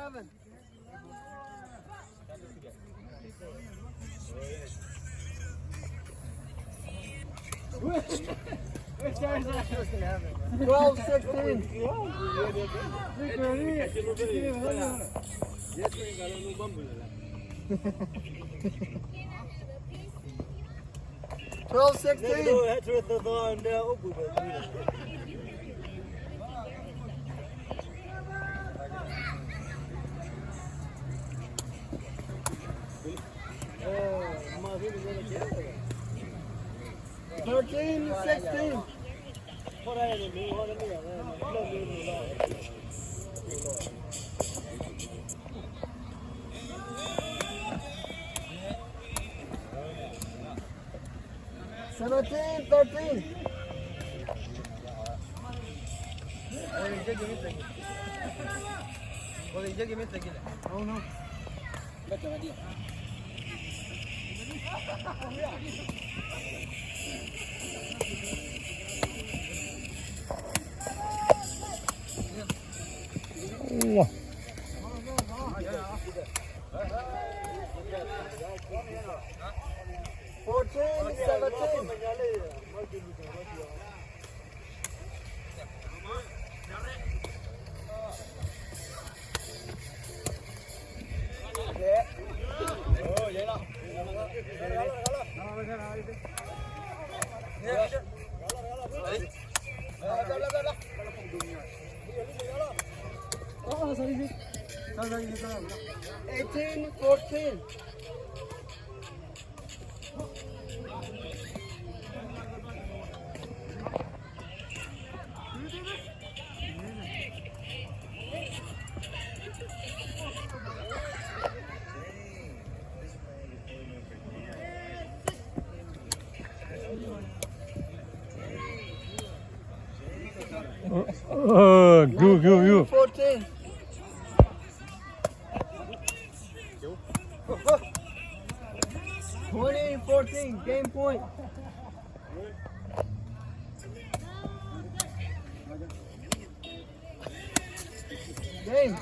Seven. Twelve sixteen. Twelve sixteen. Thirteen sixteen. Seventeen thirteen. Fourteen seventeen. Eighteen fourteen. Good, good, good. Fourteen. Twenty fourteen, game point. Game.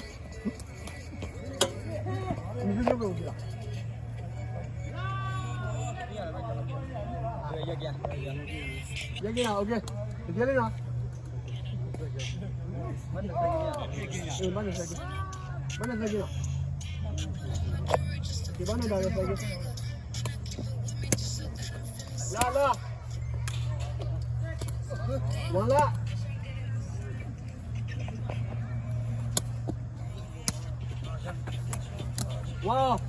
Wow.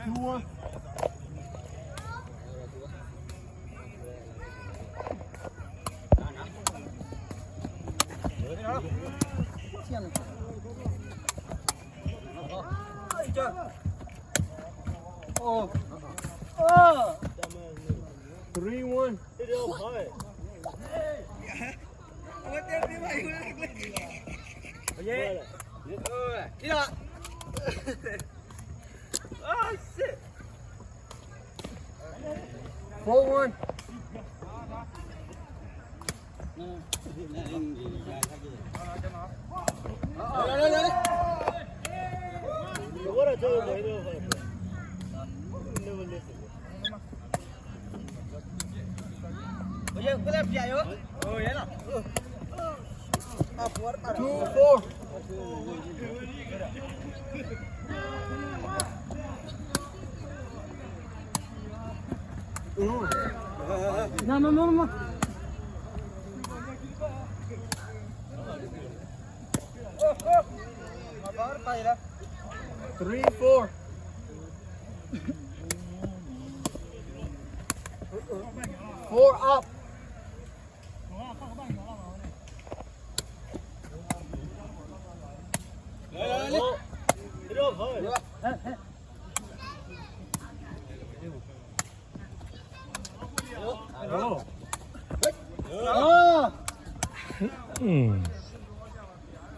Two one. Oh. Oh. Three one. Yeah. Oh, shit. Four one. Two four. No, no, no, no. Three four. Four up.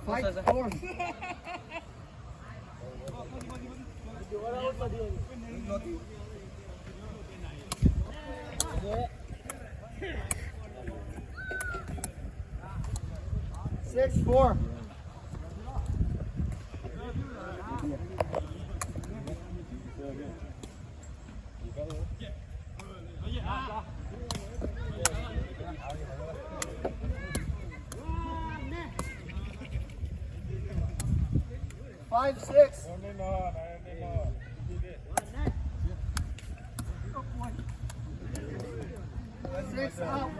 Five four. Six four. Five six. Six out.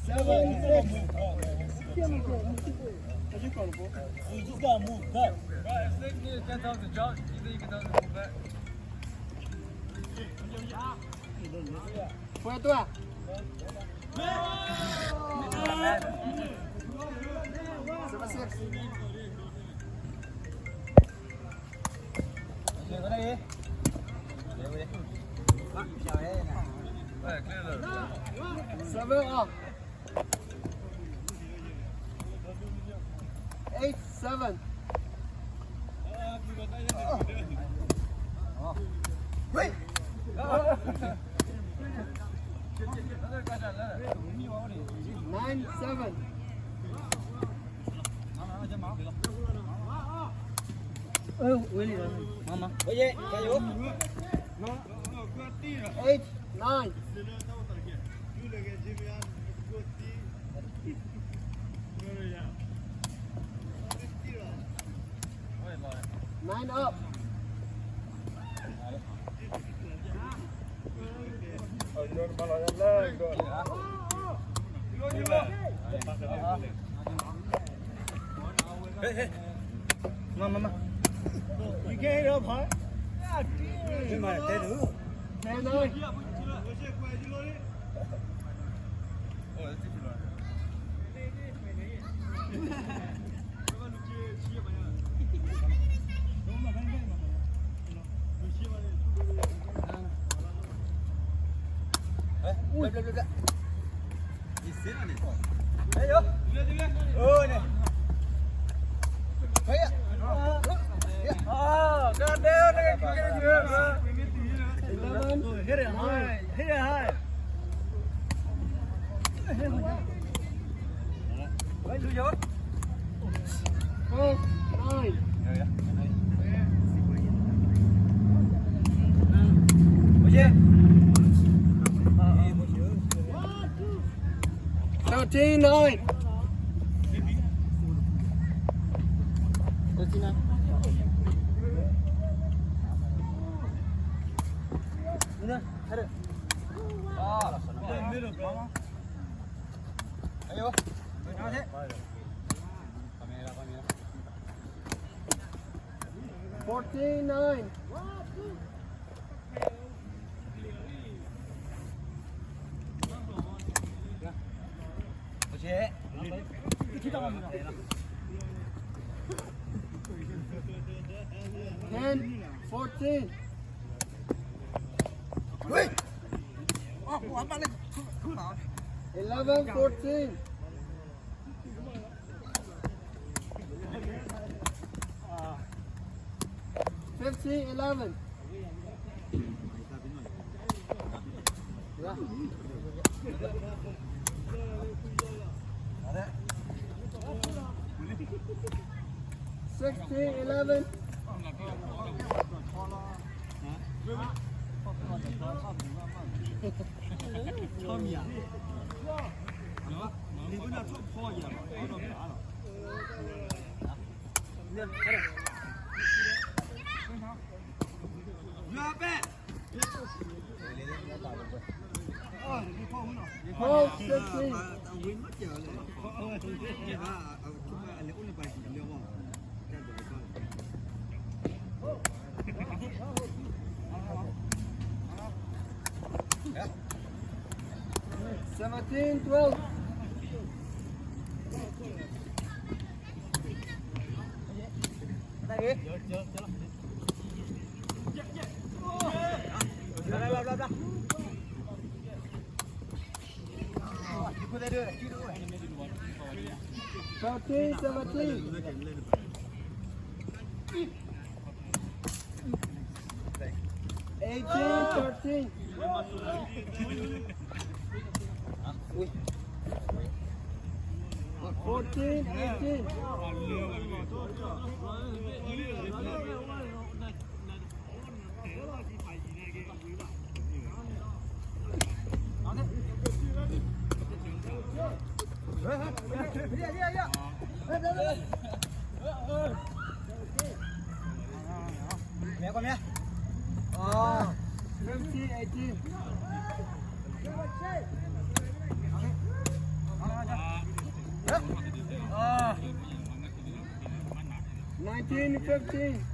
Seven six. You just gotta move back. Bro, if six minutes can't tell us to jump, you think you can tell us to move back? Fue tú. Seven up. Eight seven. Nine seven. Eight nine. Nine up. Hey, hey. Come on, mama. You can't help her. God damn. Ten nine. Oh, God damn, nigga, you gotta do it, bro. Eleven. Hit it high. Hit it high. Twelve nine. Thirteen nine. Thirteen nine. Fourteen nine. Ten fourteen. Eleven fourteen. Fifteen eleven. Sixteen eleven. Twelve sixteen. Seventeen twelve. Thirteen, seventeen. Eighteen, thirteen. Fourteen, eighteen. Fifteen, eighteen. Nineteen, fifteen.